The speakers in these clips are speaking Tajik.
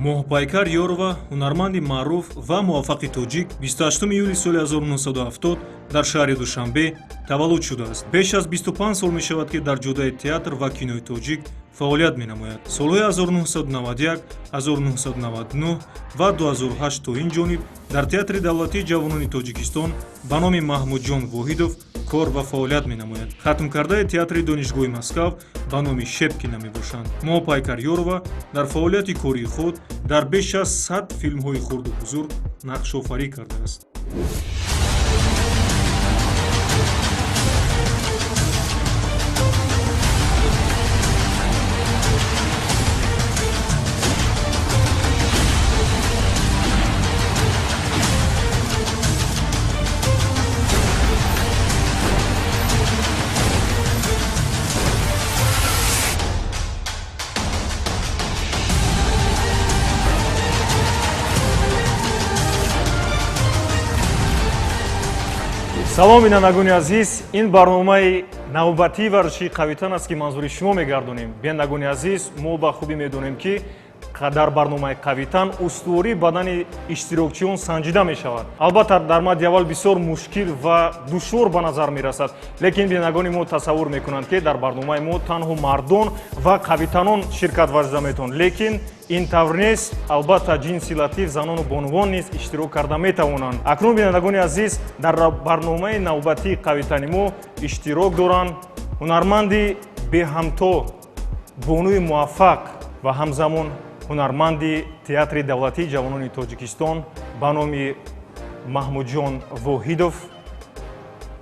Моҳпайкар Ёрова, ҳунарманди маъруф ва муваффақи тоҷик, 28 июли соли 1970 дар шаҳри Душанбе таваллуд шудааст. Беш аз 25 сол мешавад, ки дар ҷодаи театр ва кинои тоҷик фаъолият менамояд. Солҳои 1991, 1999 ва 2008 то ин ҷониб дар Театри давлатии ҷавонони Тоҷикистон ба номи Маҳмудҷон Воҳидов кор ва фаъолият менамояд. Хатмкардаи театри Донишгоҳи Москав ба номи Шепкина мебошанд. Моҳпайкар Ёрова дар фаъолияти кории худ дар беш аз 100 филмҳои хурду бузург нақшофарӣ кардааст. Салом, бинандагони азиз! Ин барномаи навбатии варзишии «Қавитан» аст, ки манзури шумо мегардонем. Бинандагони азиз, мо ба хубӣ медонем, ки дар барномаи «Қавитан» устувории бадани иштирокчиён санҷида мешавад. Албатта, дар мадди аввал бисёр мушкил ва душвор ба назар мерасад, лекин бинандагони мо тасаввур мекунанд, ки дар барномаи мо танҳо мардон ва қавитанон ширкат варзида метавонанд, лекин ин тавр нест. Албатта, ҷинси латиф, занону бонувон низ иштирок карда метавонанд. Акнун, бинандагони азиз, дар барномаи навбатии «Қавитани» мо иштирок доранд ҳунарманди беҳамто, бонуи муваффақ ва ҳамзамон ҳунарманди Театри давлатии ҷавонони Тоҷикистон ба номи Маҳмудҷон Воҳидов,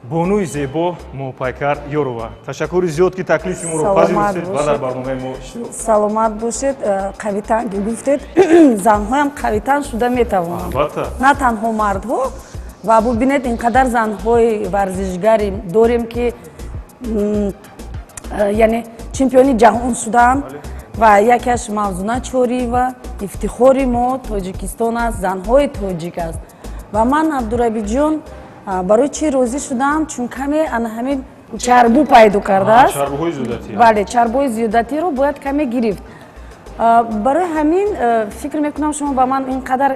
бонуи зебо Моҳпайкар Ёрова. Ташаккури зиёд, ки таклифи моро пазируфтед ва дар барномаи мо иштирок. Саломат бошед. Қавитан ки гуфтед, занҳоям қавитан шуда метавонанд. Албатта. На танҳо мардҳо. Ва бубинед, ин қадар занҳои варзишгари дорем, ки яъне чемпиони ҷаҳон шудаанд, ва якеаш Мавзуна Чориева, ифтихори мо Тоҷикистон аст, занҳои тоҷик аст. Ва ман, Абдурабиҷон, барои чӣ розӣ шудам? Чун каме ана ҳамин чарбу пайдо кардааст. Чарбуҳои зиёдатӣ. Бале, чарбуҳои зиёдатиро бояд каме гирифт. Барои ҳамин фикр мекунам, шумо ба ман ин қадар,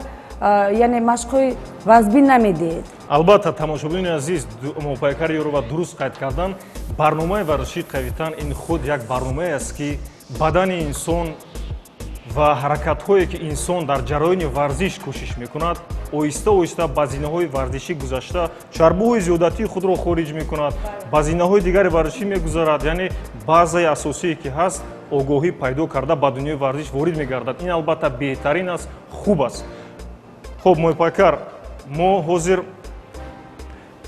яъне машқҳои вазбин намедиҳед. Албатта, тамошобинони азиз, Моҳпайкар Ёрова дуруст қайд кардан. Барномаи варзишии «Қавитан» ин худ як барномае аст, ки бадани инсон ва ҳаракатҳое, ки инсон дар ҷараёни варзиш кӯшиш мекунад, оҳиста оҳиста ба зинаҳои варзишӣ гузашта, чарбуҳои зиёдатии худро хориҷ мекунад, ба зинаҳои дигари варзишӣ мегузарад, яъне баъзаи асосие, ки ҳаст, огоҳӣ пайдо карда, ба дунёи варзиш ворид мегардад. Ин албатта беҳтарин аст, хуб аст. Хуб, Моҳпайкар, мо ҳозир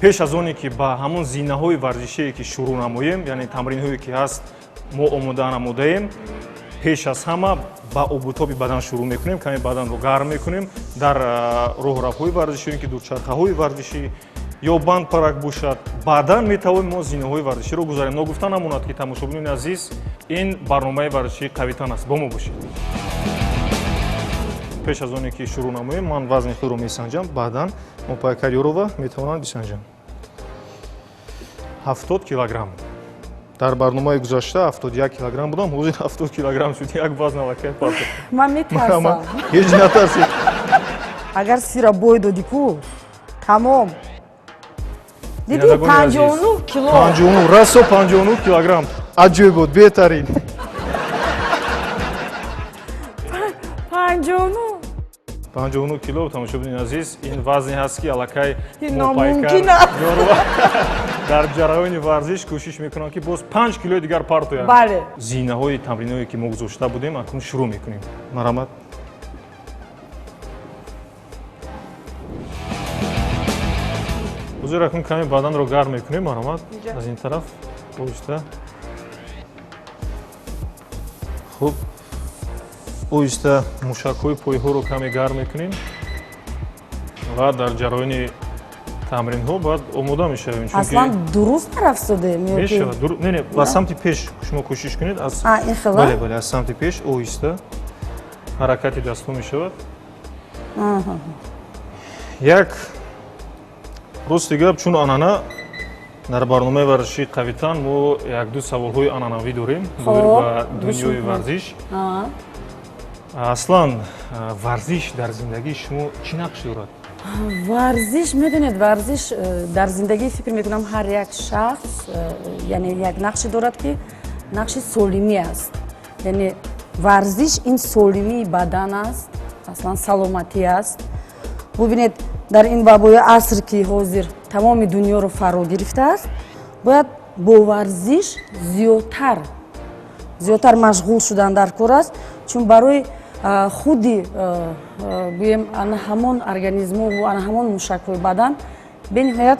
пеш аз оне ки ба ҳамон зинаҳои варзишие ки шурӯъ намоем, яъне тамринҳое, ки ҳаст, мо омода намудаем, пеш аз ҳама ба обутоби бадан шурӯъ мекунем, каме баданро гарм мекунем дар роҳравҳои варзишӣ, ки дучархаҳои варзишӣ ё бандпарак бошад. Баъдан метавонем мо зинаҳои варзиширо гузарем. Ногуфта намонад, ки, тамошобинони азиз, ин барномаи варзишии «Қавитан» аст, бо мо бошед. Пеш аз оне ки шурӯъ намоем, ман вазни худро месанҷам, баъдан Моҳпайкар Ёрова метавонанд бисанҷам. 70 килограмм. Дар барномаи гузашта 71 килограмм будам, ҳозир 70 килограмм шуд, як вазн аллакай партофт. Ман метарсам. Ҳеҷ натарсед. Агар сира бой додӣ ку, тамом, дидӣ. Бинандагони азиз, 59 кило. 59, расо 59 килограмм. Аҷоиб буд, беҳтарин. 59. 59 кило, тамошобинони азиз, ин вазне ҳаст, ки аллакай Ин Моҳпайкар номумкин аст. Ёрова дар ҷараёни варзиш кӯшиш мекунанд, ки боз 5 килои дигар партоянд. Бале. Зинаҳои тамриное, ки мо гузошта будем, акнун шурӯъ мекунем. Марҳамат. Ҳозир акнун каме баданро гарм мекунем. Марҳамат, аз ин тараф оҳиста. Хуб, оҳиста мушакҳои пойҳоро каме гарм мекунем ва дар ҷараёни тамринҳо баъд омода мешавем, чунки Аслан дуруст нарафтодем ё ки? Мешавад. Не, ба самти пеш шумо кӯшиш кунед, аз А, ин хела? Бале, аз самти пеш оҳиста ҳаракати дастҳо мешавад. Як рости гап, чун анана дар барномаи варзишии «Қавитан» мо якду саволҳои ананавӣ дорем доир ба Гӯш дунёи мекунам. варзиш. Аслан, варзиш дар зиндагии шумо чӣ нақш дорад? Варзиш, медонед, варзиш дар зиндагӣ, фикр мекунам, ҳар як шахс, яъне як нақше дорад, ки нақши солимӣ аст. Яъне варзиш ин солимии бадан аст, аслан саломатӣ аст. Бубинед, дар ин вабои аср, ки ҳозир тамоми дунёро фаро гирифтааст, бояд бо варзиш зиёдтар зиёдтар машғул шудан дар кор аст, чун барои худи, гӯем, ана ҳамон организмову ана ҳамон мушакҳои бадан бениҳоят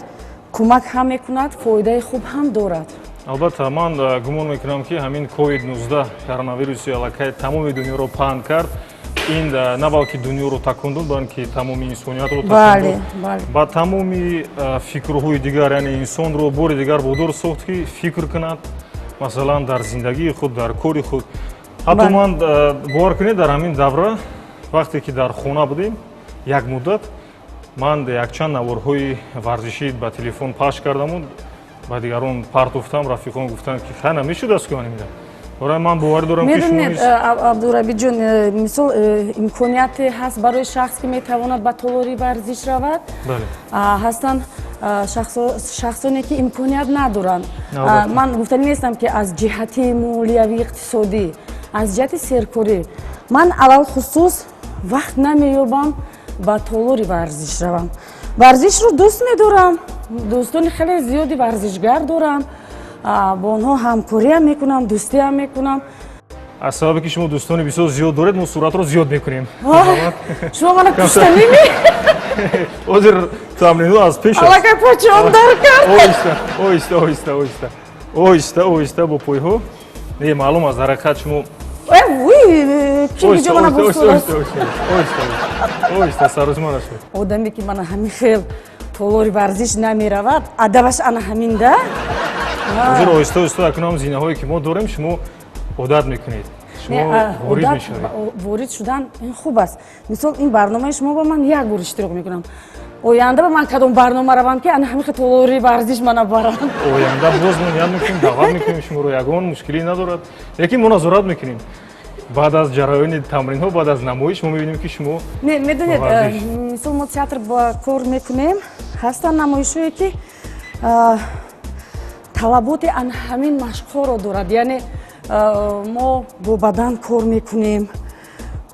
кӯмак ҳам мекунад, фоидаи хуб ҳам дорад. Албатта, ман гумон мекунам, ки ҳамин COVID-19, коронавируси аллакай тамоми дунёро паҳн кард, ин на балки дунёро такон дод, балки тамоми инсониятро такон дод, ба тамоми фикрҳои дигар, яъне инсонро бори дигар водор сохт, ки фикр кунад, масалан, дар зиндагии худ, дар кори худ. Ҳатто ман, бовар кунед, дар ҳамин давра, вақте ки дар хона будем як муддат, ман якчанд наворҳои варзишӣ ба телефон пахш кардаму ба дигарон партофтам. Рафиқон гуфтанд, ки хай, намешудааст ки ман. Барои ман боварӣ дорам, ки медонед, Абдурабиҷон, мисол, имконияте ҳаст барои шахс, ки метавонад ба толори варзиш равад. Ҳастанд шахсоне, ки имконият надоранд. Ман гуфтанӣ нестам, ки аз ҷиҳати молиявӣ, иқтисодӣ, аз ҷиҳати серкорӣ. Ман алалхусус вақт намеёбам ба толори варзиш равам. Варзишро дӯст медорам, дӯстони хеле зиёди варзишгар дорам, бо онҳо ҳамкориам мекунам, дӯстиам мекунам. Аз сабабе ки шумо дӯстони бисёр зиёд доред, мо суратро зиёд мекунем. Шумо мана куштаними. Ҳозир тамринҳо аз пеш. Аллакай почон дар кард. Оҳиста, оҳиста, оҳиста, оҳиста, оҳиста, оҳиста, бо пойҳо. Не, маълум аст, дар ҳақиқат шумо Ки мана. Оҳиста, сарозима нашуд. Одаме, ки мана ҳамин хел толори варзиш намеравад, адабаш ана ҳамин да. Ҳозир оҳиста, оҳиста акнун зинаҳое, ки мо дорем, шумо одат мекунед, шумо ворид мешавед. Ворид шудан ин хуб аст. Мисол, ин барномаи шумо ба ман як бор иштирок мекунам. Оянда ба ман кадом барнома равам, ки ана ҳамин толори варзиш мана барам? Оянда боз мо ният мекунем, даъват мекунем шуморо, ягон мушкилӣ надорад, лекин мо назорат мекунем. Баъд аз ҷараёни тамринҳо, баъд аз намоиш мо мебинем, ки шумо Не, медонед, мисол, мо театр ба кор мекунем, ҳастанд намоишҳое, ки талаботи ана ҳамин машқҳоро дорад. Яъне мо бо бадан кор мекунем,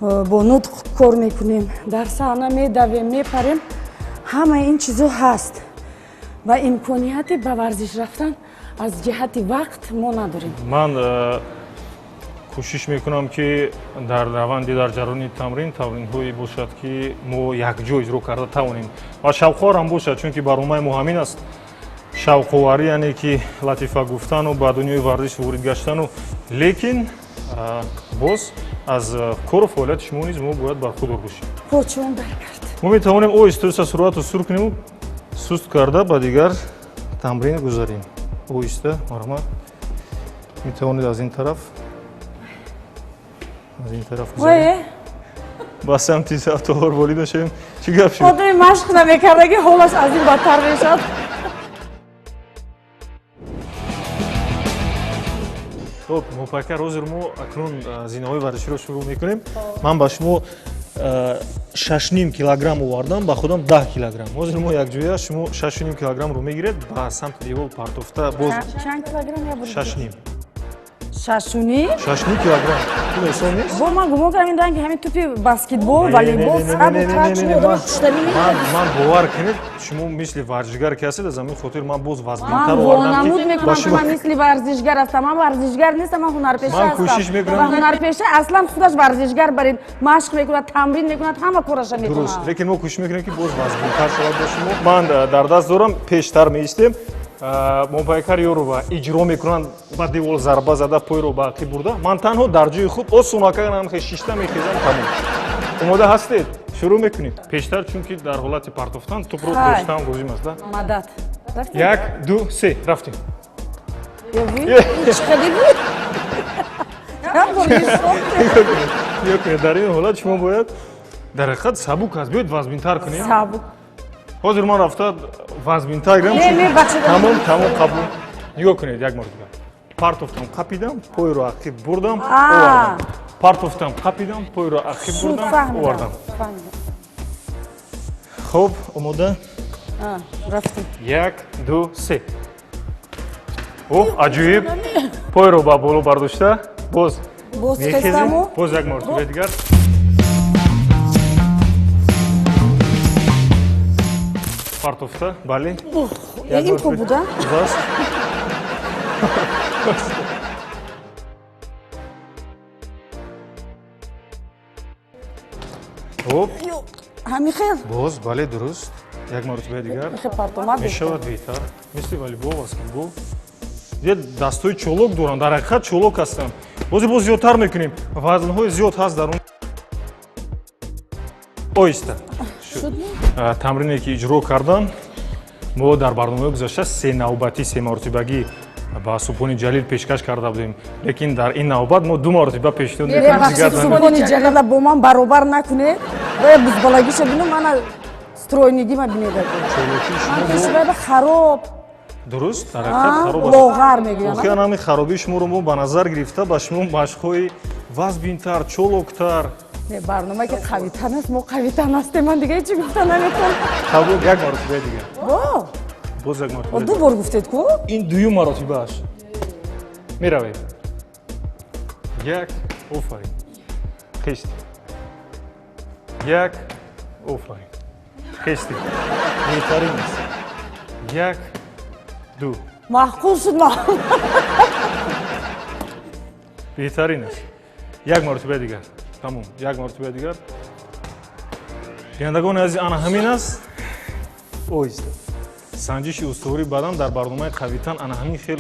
бо нутқ кор мекунем, дар саҳна медавем, мепарем, ҳамаи ин чизо ҳаст ва имконияти ба варзиш рафтан аз ҷиҳати вақт мо надорем. Ман кӯшиш мекунам, ки дар раванди, дар ҷараёни тамрин, тамринҳое бошад, ки мо якҷо иҷро карда тавонем ва шавқоварам бошад, чунки барномаи мо ҳамин аст: шавқоварӣ, яъне ки латифа гуфтану ба дунёи варзиш ворид гаштану. Лекин боз аз кору фаъолияти шумо низ мо бояд бархурдор бошем. Почон дар кард. Мо метавонем оҳиста, оҳиста суръатро сур кунему суст карда ба дигар тамрин гузарем. Оҳиста, марҳамат, метавонед аз ин тараф, аз ин тараф гузарем, ба самти толор ворид мешавем. Чӣ гап шуд? Одами машқ намекардаги ҳолаш аз ин бадтар мешавад. Хуб, Мопайкар, ҳозир мо акнун зинаҳои варзиширо шурӯъ мекунем. Ман ба шумо 6,5 килограмм овардам, ба худам 10 килограмм. Ҳозир мо якҷоя, шумо 6,5 килограммро мегиред, ба самти девол партофта боз. Чанд килограмм? 6,5. 6,5? 6,5 килограмм, ин осон нест. Бо ман гумон кардам, ин ранги ҳамин тӯпи баскетбол, волейбол. Ман, бовар кунед, шумо мисли варзишгар ки ҳастед, аз ҳамин хотир ман боз вазбинтар. Овардам. Мекунам, ки ман мисли варзишгар ҳастам. Ман варзишгар нестам, ман ҳунарпеша ҳастам. Кӯшиш мекунам. Ва ҳунарпеша аслан худаш варзишгар бар ин машқ мекунад, тамрин мекунад, ҳама кораша мекунад. Дуруст, лекин мо кӯшиш мекунем, ки боз вазбинтар шавад бо шумо. Ман дар даст дорам, пештар меистем. Мопайкар Ёрова иҷро мекунанд, ба девол зарба зада, пойро ба ақиб бурда. Ман танҳо дар ҷои худ осонаканам, шишта мехезам, тамом. Омода ҳастед? Шурӯъ мекунем. Пештар, чунки дар ҳолати партофтан тӯпро доштан лозим аст да. Мадад. Як, ду, се, рафтем. Чӣ қади буд? Дар ин ҳолат шумо бояд, дар ҳақиқат сабук аст, биёед вазбинтар кунем. Сабук. Ҳозир ман рафта вазбинтар гирам. Тамом, тамом, қабул. Нигоҳ кунед, як маротиба. Партофтам, қапидам, пойро ақиб бурдам, овардам. Партофтам, қапидам, пойро ақиб бурдам, овардам. Хуб, омода? Рафтем. 1, 2, 3. Оҳ, аҷоиб. Пойро ба боло бардошта, боз мехезем, боз як маротиба дигар. Партофта, бале. Ин хуб буда? Бас. Хуб. Ҳамин хел? Боз, бале, дуруст. Як маротиба дигар. Мешавад беҳтар. Мисли волейбол, баскетбол. Дид дастҳои чолок доранд, дар ҳақиқат чолок ҳастанд. Бози боз зиёдтар мекунем. Вазнҳои зиёд ҳаст дар он. Оҳиста. Тамрине ки иҷро кардан, мо дар барномаи гузашта се навбатӣ, се маротибагӣ ба Субҳони Ҷалил пешкаш карда будем. Лекин дар ин навбат мо ду маротиба пешниҳод мекунем. Субҳони Ҷалила бо ман баробар накунед. Бояд бузбалагиша бинам, мана стройнигима бинед. Ман пеши хароб. Дуруст, дар ҳақиқат хароб аст. Лоғар мегӯянд. Воқеан ҳамин харобии шуморо мо ба назар гирифта, ба шумо машқҳои вазбинтар, чолоктар. Не, барнома ки қавитан аст, мо қавитан ҳастем, ман дига ҳеҷ гуфта наметавонам. Қабул, як маротиба дигар. Боз як маротиба. Ду бор гуфтед ку? Ин дуюм маротибааш. Меравем. Як, офарин. Хести. Як, офарин. Хести. Беҳтарин аст. 1, 2. Маъқул шуд, маъқул. Беҳтарин аст. Як маротиба дигар. Тамом, як маротиба дигар. Бинандагони азиз, ана ҳамин аст. Оҳиста. Санҷиши устувории бадан дар барномаи қавитан ана ҳамин хел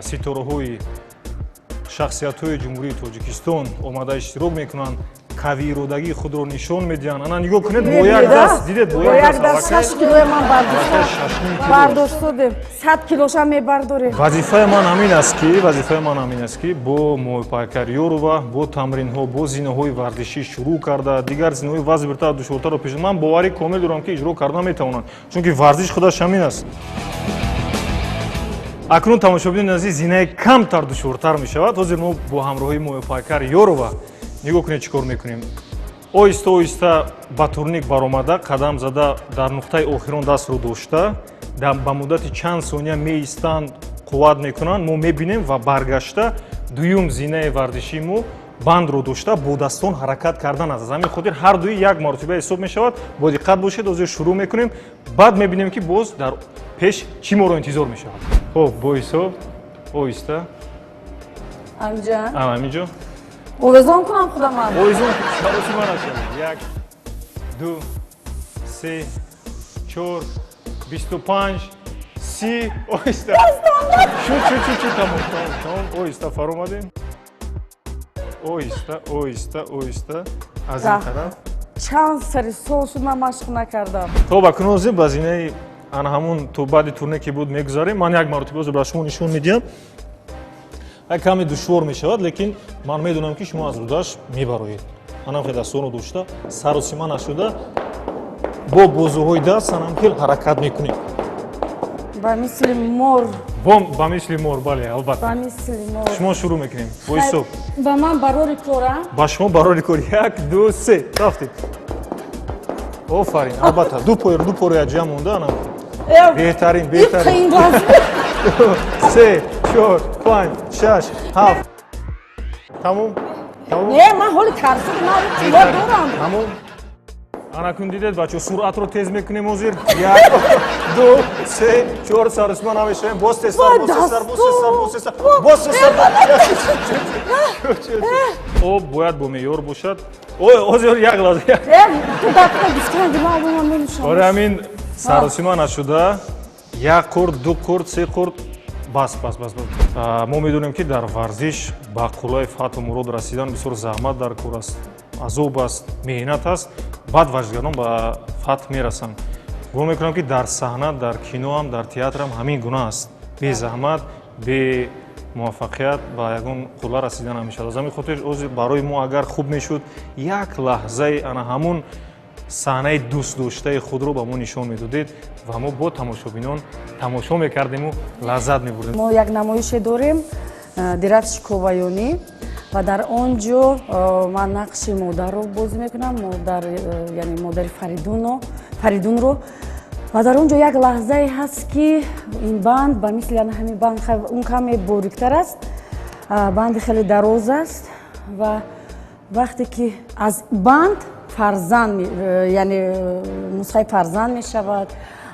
ситораҳои шахсиятҳои Ҷумҳурии Тоҷикистон омада иштирок мекунанд, қавии иродагии худро нишон медиҳанд. Ана нигоҳ кунед, бо як даст, дидед, бо як даст 6 килои ман бардошт додем, 100 килоша мебардорем. Вазифаи ман ҳамин аст ки, вазифаи ман ҳамин аст ки бо Моҳипайкар Ёрова, бо тамринҳо, бо зинаҳои варзишӣ шурӯъ карда, дигар зинаҳои вазбиртар, душвортарро пеш. Ман боварӣ комил дорам ки иҷро карда метавонанд, чунки варзиш худаш ҳамин аст. Акнун тамошобинони азиз, зинаи камтар душвортар мешавад. Ҳозир мо бо ҳамроҳии Моҳипайкар Ёрова нигоҳ кунед чӣ кор мекунем. Оҳиста оҳиста ба турник баромада, қадам зада, дар нуқтаи охирон дастро дошта, ба муддати чанд сония меистанд, қувват мекунанд, мо мебинем ва баргашта дуюм зинаи варзишии мо бандро дошта бо дастон ҳаракат кардан аст. Аз ҳамин хотир ҳар дуи як маротиба ҳисоб мешавад. Бо диққат бошед, ҳозир шурӯъ мекунем, баъд мебинем ки боз дар пеш чӣ моро интизор мешавад. Хуб, бо ҳисоб, оҳиста. Анҷа? Ана ҳаминҷо. Овезон кунам худам. Овезон, саросима нашавед. 1, 2, 3, 4, 25, 30, оҳиста. Шуд, шуд, шуд, шуд, тамом, тамом, тамом. Оҳиста фаромадем. Оҳиста, оҳиста, оҳиста. Аз ин тараф. Чанд сари сол шуд ман машқ накардам. То ба кунун ҳозир ба зинаи ана ҳамун то баъди турне ки буд мегузарем. Ман як маротиба ҳозир ба шумо нишон медиҳам. Як каме душвор мешавад, лекин ман медонам ки шумо аз рудаш мебароед. Анам хел дастонро дошта, саросима нашуда, бо бозуҳои даст анам хел ҳаракат мекунем. Ба мисли мор. Ба мисли мор, бале, албатта. Ба мисли мор. Шумо шурӯъ мекунем. Бо ҳисоб. Ба ман барори кора? Ба шумо барори кор. 1, 2, 3. Рафтем. Офарин, албатта. Ду пойро якҷоя монда анам. Беҳтарин, беҳтарин. 3, 4, 5, 6, 7. Тамом? Тамом? Не, ман ҳоли тарсидам, ман қувват дорам. Тамом? Ана кун дидед, бачаҳо, суръатро тез мекунем ҳозир. 1, 2, 3, 4, сарусма намешавем. Боз тезтар, боз тезтар, боз тезтар, боз тезтар, боз тезтар. Об бояд бо меъёр бошад. Ой, ҳозир як лаҳза. Ду дақиқа гуфтан, ман обама менӯшам. Барои ҳамин саросима нашуда, 1 қурт, 2 қурт, 3 қурт, бас, бас, бас, бас. Мо медонем ки дар варзиш ба қуллаи фатҳу мурод расидан бисёр заҳмат дар кор аст, азоб аст, меҳнат аст. Баъд варзишгарон ба фатҳ мерасанд. Гумон мекунам ки дар саҳна, дар киноам, дар театрам ҳамин гуна аст. Бе заҳмат, бе муваффақият ба ягон қулла расида намешавад. Аз ҳамин хотир ҳозир барои мо агар хуб мешуд, як лаҳзаи ана ҳамун саҳнаи дӯстдоштаи худро ба мо нишон медодед ва мо бо тамошобинон тамошо мекардему лаззат мебурдем. Мо як намоише дорем, Дирафши Коваёнӣ, ва дар он ҷо ман нақши модарро бозӣ мекунам, модар, яъне модари Фаридунро. Ва дар он ҷо як лаҳзае ҳаст, ки ин банд ба мисли ҳамин банд, он каме бориктар аст, банди хеле дароз аст, ва вақте ки аз банд фарзанд, яъне нусхаи фарзанд мешавад,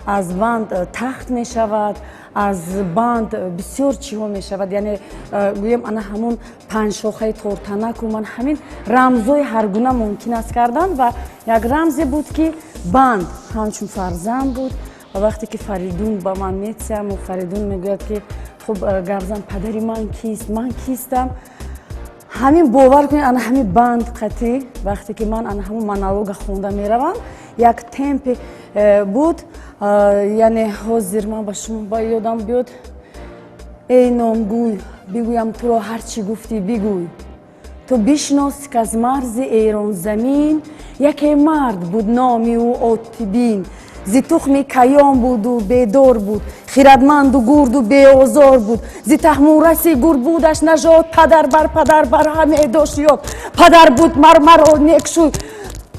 аз банд тахт мешавад, аз банд бисёр чиҳо мешавад, яъне гӯем, ана ҳамон панҷшохаи тортанаку ман ҳамин рамзҳои ҳаргуна мумкин аст кардан. Ва як рамзе буд, ки банд ҳамчун фарзанд буд. Ва вақте ки Фаридун ба ман метиҳам, Фаридун мегӯяд, ки хуб, гапзан, падари ман кист, ман кистам, ҳамин бовар кунед, ана ҳамин банд қатӣ вақте ки ман ана ҳамон монолога хонда меравам, як темпе буд, яъне ҳозир ман ба шумо ба ёдам биёд: «Эй номгӯй, бигӯям туро ҳар чӣ гуфтӣ бигӯй, ту бишнос, ки аз марзи Эронзамин яке мард буд, номи ӯ Отибин, зи тухми Каён буду бедор буд, хирадманду гурду беозор буд, зи Таҳмураси гурд будаш нажод, падар бар падар бар ҳаме дошт ёд, падар буд мармаро некшӯй».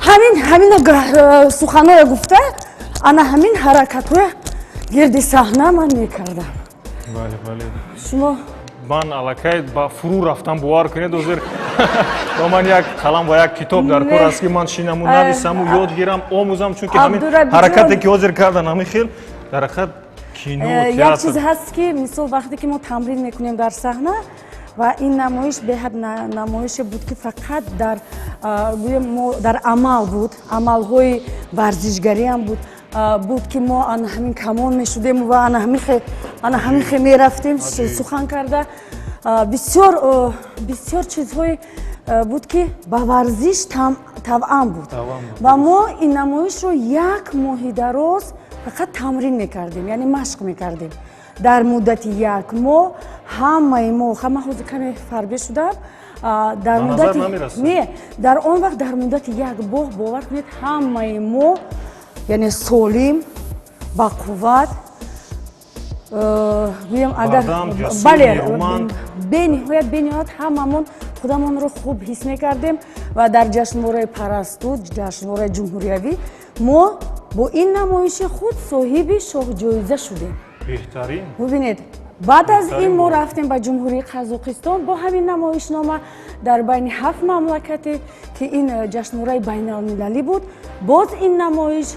Ҳамин ҳамино суханое гуфта, ана ҳамин ҳаракатҳоя гирди саҳна ман мекардам. Бале, бале. Шумо Ман аллакай ба фурӯ рафтам, бовар кунед. Ҳозир ба ман як қалам ва як китоб дар кор аст, ки ман шинаму нависаму ёд гирам, омӯзам, чунки ҳамин ҳаракате, ки ҳозир кардан, ҳамин хел дар ҳақиқат кино. Як чиз ҳаст, ки мисол вақте ки мо тамрин мекунем дар саҳна, ва ин намоиш беҳад намоише буд, ки фақат дар, гӯем, мо дар амал буд, амалҳои варзишгариам буд, ки мо ана ҳамин камон мешудем ва ана ҳамин хе мерафтем сухан карда. Бисёр бисёр чизҳое буд, ки ба варзиш тавъам буд, ва мо ин намоишро як моҳи дароз фақат тамрин мекардем, яъне машқ мекардем. Дар муддати як моҳ ҳамаи мо, ҳама ҳозир каме фарбе шудам, дар муддати не, дар он вақт дар муддати як моҳ, бовар кунед, ҳамаи мо, яъне солим, бақувват, гӯем, агар бале, бениҳоят, бениҳоят ҳамамон худамонро хуб ҳис мекардем. Ва дар ҷашнвораи Парасту, ҷашнвораи ҷумҳуриявӣ, мо бо ин намоиши худ соҳиби шоҳҷоиза шудем. Беҳтарин. Бубинед, баъд аз ин мо рафтем ба Ҷумҳурии Қазоқистон бо ҳамин намоишнома, дар байни ҳафт мамлакате, ки ин ҷашнвораи байналмилалӣ буд, боз ин намоиш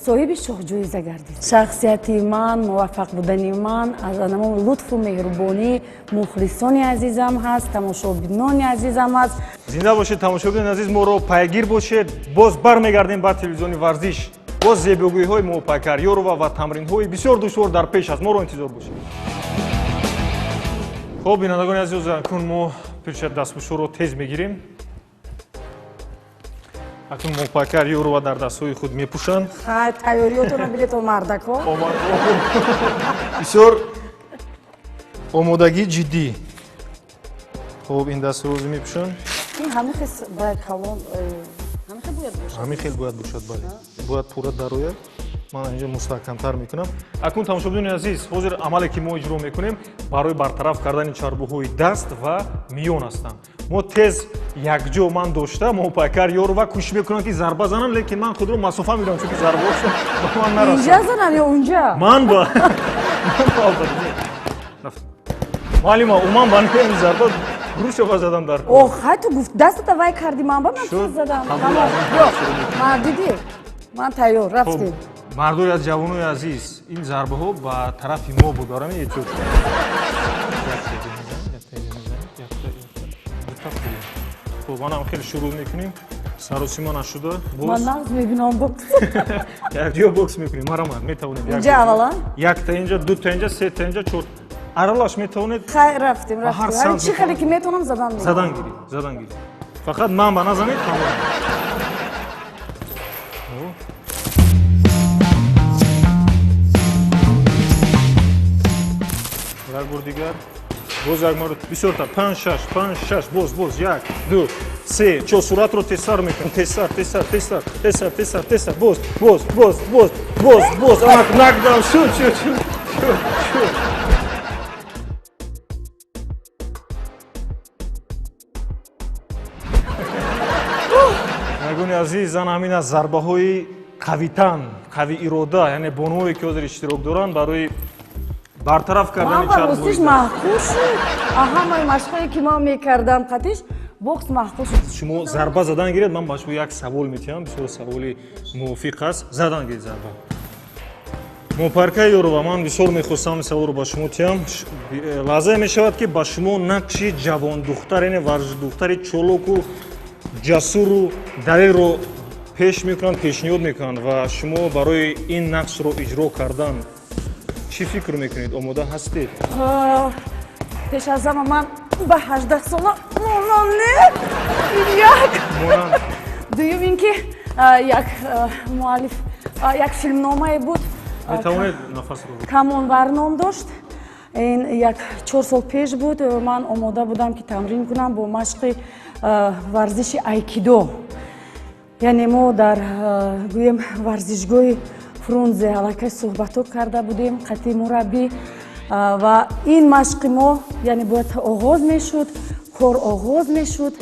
соҳиби шоҳҷоиза гардид. Шахсияти ман, муваффақ будани ман аз анамон лутфу меҳрубонӣ мухлисони азизам ҳаст, тамошобинони азизам ҳаст. Зинда бошед, тамошобинони азиз, моро пайгир бошед. Боз бармегардем ба телевизиони Варзиш. Боз зебогӯиҳои Моҳпайкар Ёрова ва тамринҳои бисёр душвор дар пеш аст, моро интизор бошед. Хуб, бинандагони азиз, акнун мо пирча дастпӯшҳоро тез мегирем. Акнун Моҳпайкар Ёрова дар дастҳои худ мепӯшанд. Тайёриётонро билето, мардако. Бисёр омодагии ҷиддӣ. Хуб, ин дастро мепӯшанд. Ҳамин бояд калон, ҳамин бояд бошад. Ҳамин хел бояд бошад, бале, бояд пурра дарояд. Ман инҷо мустаҳкамтар мекунам. Акнун, тамошобинони азиз, ҳозир амале, ки мо иҷро мекунем, барои бартараф кардани чарбуҳои даст ва миён ҳастанд. Мо тез якҷо ман дошта, Моҳпайкар Ёрова кӯшиш мекунам, ки зарба занам, лекин ман худро масофа медонам, чунки зарбаҳошон ба ман нарасад. Инҷа занам ё унҷа? Ман ба муаллима, уман ба ин зарба грушава задам дар. Ох, хай, ту гуфт, дастата вай кардӣ, ман ба ман тез задам. Ман дидӣ, ман тайёр рафтем. Мардои аз ҷавонои азиз, ин зарбаҳо ба тарафи мо буд, барами эҳтиёт. Хуб, манам хеле шурӯъ мекунем, саросима нашуда. Ман нағз мебинам бокс. Якҷо бокс мекунем, марамад, метавонем. Инҷа аввала. Якта инҷа, дута инҷа, сета инҷа, чор, аралаш метавонед. Хай, рафтем, рафтем, чӣ хеле ки метавонам задан. Задан гирӣ, задан гирӣ, фақат ман ба назанед, тамом. Як бор дигар, боз як маротиба, бисёртар, панҷ, шаш, панҷ, шаш, боз, боз, як, ду, се, чор. Суратро тезтар мекунем, тезтар, тезтар, тезтар, тезтар, тезтар, тезтар, боз, боз, боз, боз, боз, боз, анак, нокдаун шуд, шуд, шуд, шуд, шуд. Бинандагони азиз, зан ҳамин аз зарбаҳои қавитан, қави ирода, яъне бонуое ки ҳозир иштирок доранд барои бартараф кардани чарбҳои ростиш маъқул шуд. Ҳамаи машқҳое ки ман мекардам қатиш бокс маъқул шуд. Шумо зарба задан гиред, ман ба шумо як савол метиҳам, бисёр саволи мувофиқ аст. Задан гиред зарба. Мопаркаи Ёрова, ман бисёр мехостам саволро ба шумо тиҳам. Лаҳзае мешавад, ки ба шумо нақши ҷавондухтар, яъне варзишдухтари чолоку ҷасуру далелро пеш мекунанд, пешниҳод мекунанд ва шумо барои ин нақшро иҷро кардан чӣ фикр мекунед? Омода ҳастед? Пеш аз ҳама ман ба 18 сола монан не, як. Дуюм ин ки як муаллиф, як филмномае буд. Метавонед нафасро Камонвар ном дошт. Ин як 4 сол пеш буд. Ман омода будам, ки тамрин кунам бо машқи варзиши айкидо. Яъне мо дар, гӯем, варзишгоҳи Фрунзе аллакай суҳбатҳо карда будем қатъи мураббӣ ва ин машқи мо, яъне, бояд оғоз мешуд, кор оғоз мешуд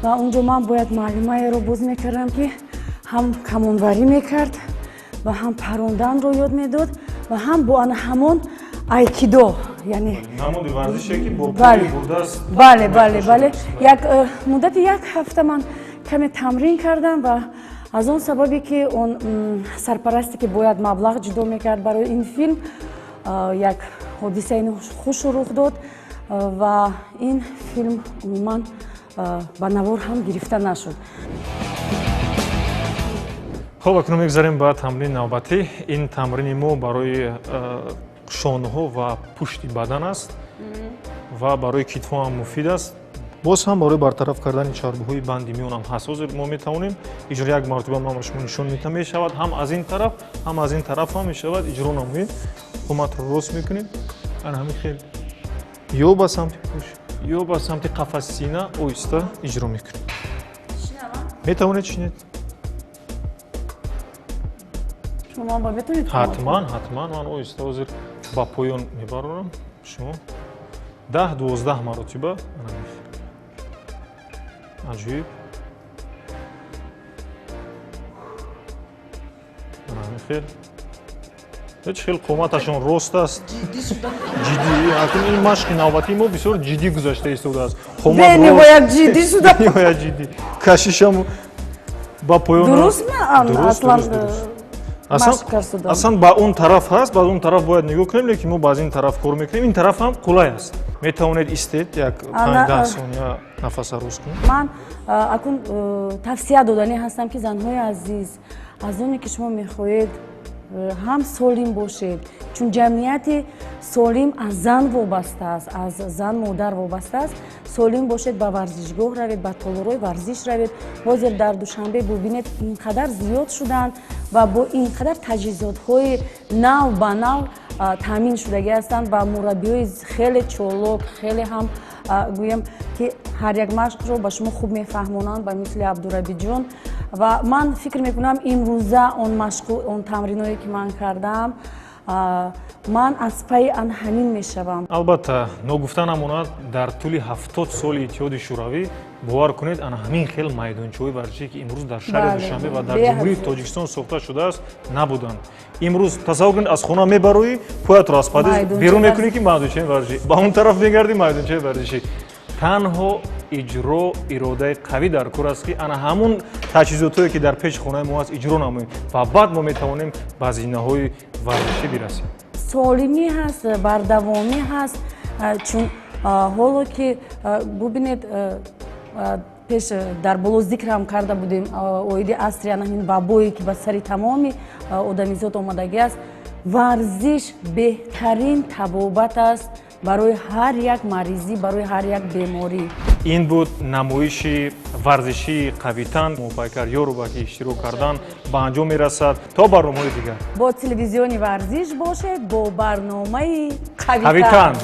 ва унҷо ман бояд муаллимаеро боз мекардам, ки ҳам камонварӣ мекард ва ҳам паронданро ёд медод ва ҳам бо ана ҳамон айкидо, яъне намуди варзише ки бо пои бурдаст. Бале, бале, бале. Як муддати як ҳафта ман каме тамрин кардам ва аз он сабабе ки он сарпарасте, ки бояд маблағ ҷудо мекард барои ин филм, як ҳодисаи хушу рух дод ва ин филм умуман ба навор ҳам гирифта нашуд. Хуб, акнун мегузарем ба тамрини навбатӣ. Ин тамрини мо барои шонҳо ва пушти бадан аст ва барои китфҳо ҳам муфид аст. Боз ҳам барои бартараф кардани чарбҳои банди миён ҳам ҳаст. Ҳозир мо метавонем иҷро, як мартиба ман ба шумо нишон медиҳам, мешавад ҳам аз ин тараф, ҳам аз ин тараф ҳам мешавад иҷро намоед. Қоматро рост мекунед, ана ҳамин хел ё ба самти пушт, ё ба самти қафаси сина оҳиста иҷро мекунед. Метавонед шинед. Ҳатман, ҳатман. Ман оҳиста ҳозир ба поён мебарорам. Шумо 10-12 маротиба. Аҷоиб, ҳамин хел. Ҳеҷ хел қоматашон рост аст, ҷиддӣ. Акун ин машқи навбатии мо бисёр ҷиддӣ гузашта истодааст. Бениҳоят ҷиддӣ шуда. Бениҳоят ҷиддӣ. Кашишам ба поён. Дуруст, аслан. Аслан ба он тараф ҳаст, ба он тараф бояд нигоҳ кунем, лекин мо ба аз ин тараф кор мекунем. Ин тараф ҳам қулай аст. Метавонед истед, як 5-10 сония нафаса рост кунед. Ман акун тавсия доданӣ ҳастам, ки занҳои азиз, аз оне ки шумо мехоҳед ҳам солим бошед, чун ҷамъияти солим аз зан вобаста аст, аз зан модар вобаста аст, солим бошед, ба варзишгоҳ равед, ба толорҳои варзиш равед. Ҳозир дар Душанбе бубинед, ин қадар зиёд шуданд ва бо ин қадар таҷҳизотҳои нав ба нав таъмин шудагӣ ҳастанд ва мураббиҳои хеле чолок, хеле ҳам, гӯем, ки ҳар як машқро ба шумо хуб мефаҳмонанд, ба мисли Абдурабиҷон. Ва ман фикр мекунам, имрӯза он машқу он тамриное, ки ман кардам, ман аз пайи ан ҳамин мешавам. Албатта, ногуфта намонад, дар тӯли 70 соли Иттиҳоди Шӯравӣ, бовар кунед, ана ҳамин хел майдончаҳои варзишие, ки имрӯз дар шаҳри Душанбе ва дар Ҷумҳурии Тоҷикистон сохта шудааст, набуданд. Имрӯз тасаввур кунед, аз хона мебароӣ, поятро аз подъезд берун мекунӣ, ки майдончаи варзишӣ, ба он тараф мегардӣ, майдончаи варзишӣ. Танҳо иҷро, иродаи қавӣ дар кор аст, ки ана ҳамун таҷҳизотҳое, ки дар пеши хонаи мо аст, иҷро намоем ва баъд мо метавонем ба зинаҳои варзишӣ бирасем. Солимӣ ҳаст, бардавомӣ ҳаст, чун ҳоло ки бубинед, пеш дар боло зикрам карда будем оиди асри ана ҳамин вабое, ки ба сари тамоми одамизод омадагӣ аст, варзиш беҳтарин табобат аст барои ҳар як маризӣ, барои ҳар як беморӣ. Ин буд намоиши варзишии қавитан. Мопайкар Ёрова, ки иштирок кардан, ба анҷом мерасад. То барномаҳои дигар бо телевизиони варзиш бошед, бо барномаи қавитан.